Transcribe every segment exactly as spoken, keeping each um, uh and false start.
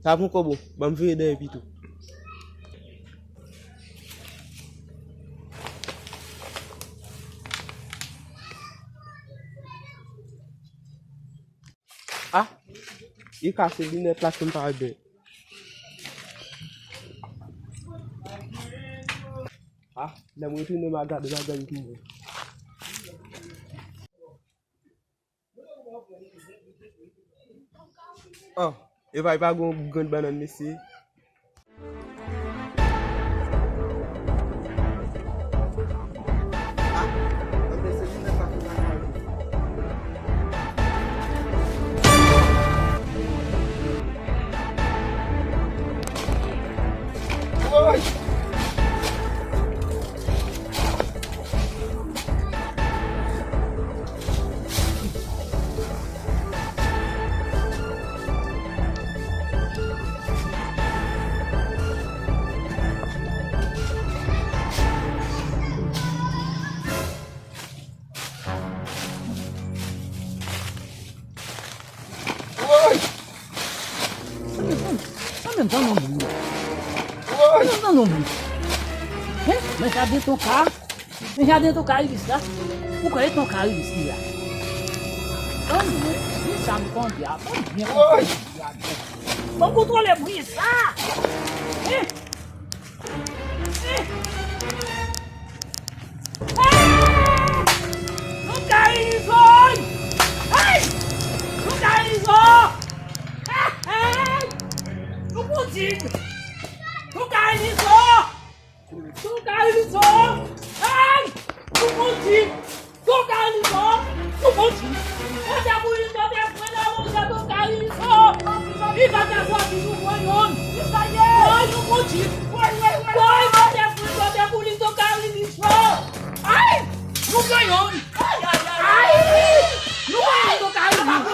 Pa pran kòb ou, ban m vire dèyè pito. Ah, li kase linèt la ke m pa wè byen. Ah, lè m retounen m a gade bagay pou mwen. Oh, epa, epa gon grenn bannann, mesye. Woy! Sa menm, sa menm, sa menm, sa menm. Woy! Sa menm, sa menm. Hein? Men jaden Tonka. Men jaden Tonka Iris la. Ou kwè e Tonka Iris ki la? Anmwey, men sa m konnen a. Ban m byen kontwole. Woy! Ban m kontwole bri sa. Hein? Hein? Hey! Tonka Ilizo! Hey! Tonka Ilizo! Hey! Hey! Nou pran tig! Tonka Ilizo! Tonka Ilizo! Hey! Nou pran tig! Tonka Ilizo! Nou pran tig! Bondye pou li, Bondye pou li, Bondye Tonka Ilizo! Li pa ka sòti, nou pran youn! Woy, nou pran tig! Woy, woy, woy! Woy, Bondye pou li, Bondye pou li, Tonka Ilizo! Ay! Nou pran youn! Ay, ay, ay, ay! Nou pran youn, Tonka Ilizo!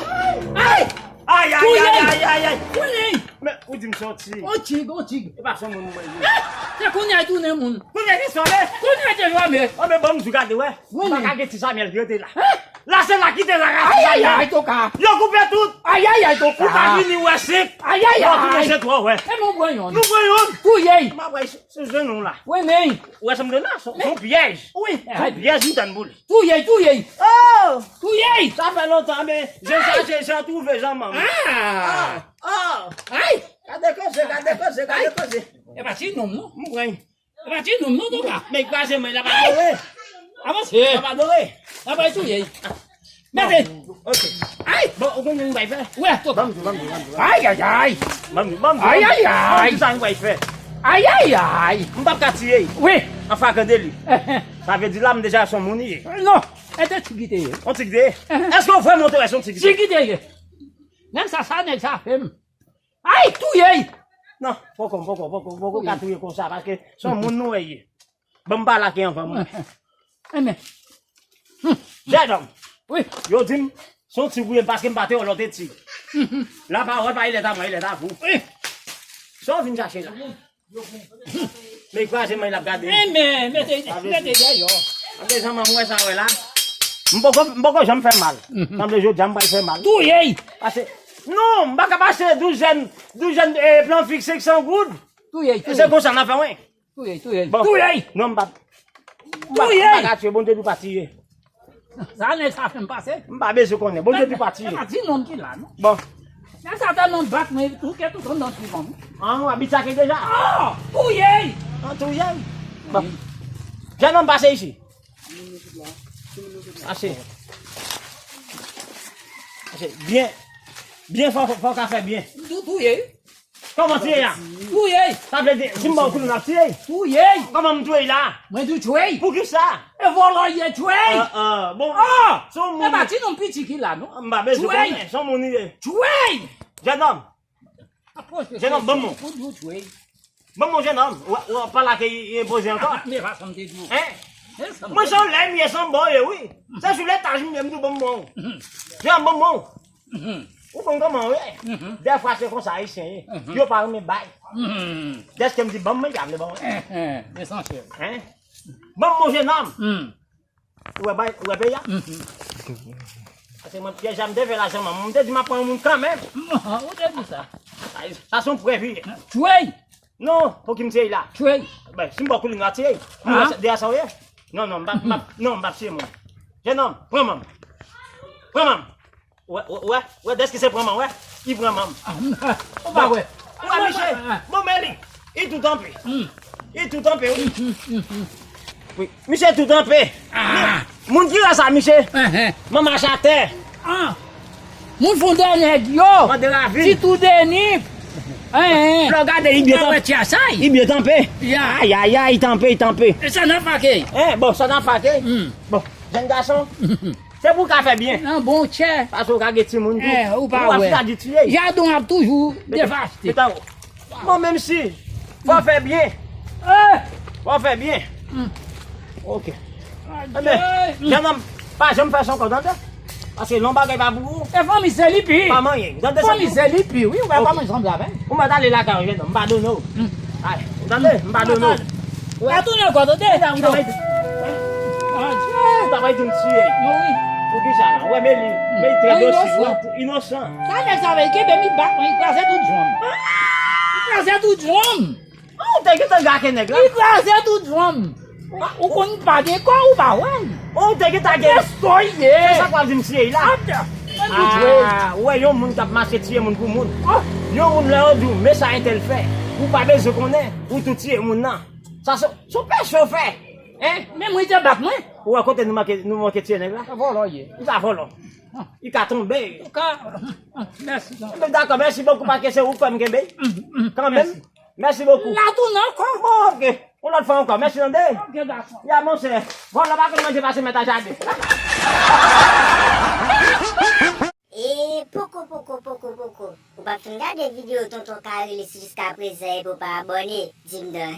Ay! Ay, ay, ay, ay, ay, ay! Touye! Men, ou di m sòti. On tig, on tig. E pa son moun mwen ye. Eh! Se kounye a tounen moun. Kounye a te sòle. Kounye a te sòle. Oh, men ban m di w gade, wè. Wi, men. Pa ka gen ti Samyèl ki rete la. Eh! La, se la ki te la, ay, ay, ay, Tonka. Yo koupe tout. Ay, ay, ay, Tonka. Ou pa vini wè sik. Ay, ay, ay. Yo tounen se twò, wè. E nou pran youn. Nou pran youn. Touye. M ap wè se, se jenou la. Wi, men. Ou wè sa m di la? Se, se yon pyèj. Wi. Se yon pyèj, m tann pou li. Touye, touye. Oh! Touye. Sa fè lontan, men jan sa, jan, jan twouve jan manman. Ah! Ah! Ay! Gade koze, gade koze, gade koze. E pa ti nonm, non. M pran. E pa ti nonm, non, Tonka. Men kraze men, l ap adore. Avanse. L ap adore. L ap touye. Mete. Ok. Ay! Bon, ou konn yon bay fè? Wè, Tonka. Banm di, banm di, banm di. Ay, ay, ay. Banm di, banm di. Ay, ay, ay. Banm di sa yon bay fè. Ay, ay, ay. M p ap ka tiye. Wi. An flagrant délit. Sa vle di la, m deja son moun ye. Non. E te tig li te ye. On tig te ye? Èske w vrèman te wè se on tig li te ye? Tig li te ye. Menm sa, sa nèg sa fè m. Ay, touye! Non, poko, poko, poko, poko ka touye konsa, paske se on moun nou wè ye. Ban m pale ak li anvan mwen. Enben. Jènòm. Wi. Yo di m, se on tig ou ye, paske m pa te wè lòt tig. La pawòl pa ilèt a mwen, ilèt a vou. Wi. Sa w vin chache la? Men kraze men l ap gade. Enben, mete, mete dèyè. Gade jan manman wè sa wè la. M poko, m poko janm fè mal. Sanble jodi a m pral fè mal. Touye! Pase, non, m pa ka pase douz jèn, douz jèn, eh, plan fiks senk san goud. Touye, touye. Se konsa n ap fè, wi. Touye, touye. Bon. Touye! Non, m pa, m pa, touye! M pa ka tiye, Bondye di w pa tiye. Sa nèg sa fè m pase. M pa bezwen konnen. Bondye di w pa tiye. E pa ti nonm ki la, non. Bon. Nèg sa tèlman bat mwen, touke tout anndan ti fanm. An, w abit sa ke deja? Oh! Touye! An, touye? Bon. Jènòm, pase isi. Pase. Pase. Byen. Byen, fò, fò w ka fè byen. Tou, touye. Kòman tiye a? Touye! Sa vle di, si m ba w kout men, w ap tiye? Touye! Kòman m touye la? Mwen di w touye! Poukisa? E vòlò ye, touye! Ah, ah, bon. Ah! Se yon moun. E pa ti nonm piti ki la, non. M pa bezwen konnen, se yon moun li ye. Touye! Jènòm! Jènòm, ban m yon. Ban m yon, jènòm. W ap, w ap pale ak li, li enpoze ankò. Men pa sa m te di w. Hein? Mwen se yon lè m ye, se yon bò ye, wi. Se sou letaj m ye, m di w ban m yon. Jènòm, ban m yon. Ou konn kòman yo ye? Dèfwa se konsa Ayisyen ye. Yo pa renmen bay. Dèske m di ban m, men y ap vle ban mwen. Esansyèl. Hein? Ban m, mon jènòm. Ou wè bay, ou wè peyi a? Paske mwen, pyèj la, m te fè lajan manman m. M te di m ap pran yon moun kanmenm. Ou te di sa. Sa, sa se yon prèv li ye. Tchwey! Non, pou ki m tiye la? Tchwey! Ben, si m ba w koulin, m va tiye. Mwen, de a sa w ye? Non, non, m pa, m pa, non, m pa tiye moun. Jennonm, pran manm. Pran manm. Wè, wè, wè, wè, dèske se pran manm, wè. Li pran manm. Ou pa wè. Wè, misye. Bon, men li. Li tou tanpe. Li tou tanpe, wi. Wi, misye tou tanpe. Moun ki wè sa, misye? Manman atè. Moun fondè nèg yo. Ti tou Deni. Lè w gade, li byen tanpe. Li byen tanpe. Ayayay, li tanpe, li tanpe. E sa nan fake. Bon, sa nan fake. Bon, jèn gason. Se pou w ka fè byen. Nan bon tchè. Paske w ka gen timoun tou. Ou pa wè. Ou pa di tiye. Jaden w ap toujou devaste. Bon, menm si. Fò w fè byen. Fò w fè byen. Ok. Ebyen, jennonm, pa janm fè son kò, tande? Paske lè yon bagay pa pou ou. E fanmi se li pi. Pa manyen. Tande sa. Fanmi se li pi, wi, ou pa manyen sanble avè l. Ou mèt ale lakay ou, jennonm, m padone w. Ale, ou tande? M padone w. Pa tounen ankò, tande? Ou ta bay di m tiye. Wi. Poukisa la? Ou wè, men li, men li trè dosil, inosan. Sa nèg sa fè, li kenbe m, li bat mwen, li kraze tout zon m. Li kraze tout zon m. Ou te gentan gake nèg la? Li kraze tout zon m. Ou konn pa gen kò, ou pa wè l. Ou te gentan gen. Kòsto l ye. Se sa k w ap di m tiye la? Ou wè yon moun k ap mache tiye moun pou moun. Yon moun lè yo di w, men sa entèl fè. Ou pa bezwen konnen, ou tou tiye moun nan. Sa se, se yon pèche w fè. Hein? Men mwen te bat mwen. Ou wè kote nou manke, nou manke tiye nèg la? Vòlò ye. Li pa vòlò. Li ka tonbe. Ou ka, mèsi. Dakò, mèsi bokou paske se ou k fè m kenbe. Kanmenm. Mèsi bokou. La tounen ankò. Bon, ok. Yon lòt fwa ankò. Mèsi, tande. Ok, dakò. Ya, monchè. Vòlò pa konn manje pase mèt a jaden. E poko, poko, poko, poko. Ou pa fin gade videyo Tonton Karilis jiskaprezan epi w pa abòne? Di m non.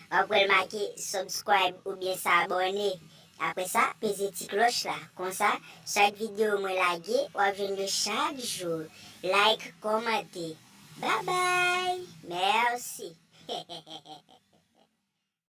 W ap wè l make subscribe oubyen s'abonner. Apre sa, peze ti klòch la. Konsa, chak videyo mwen lage, w ap jwenn yo chak jou. Like, kòmante. Babay! Mèsi!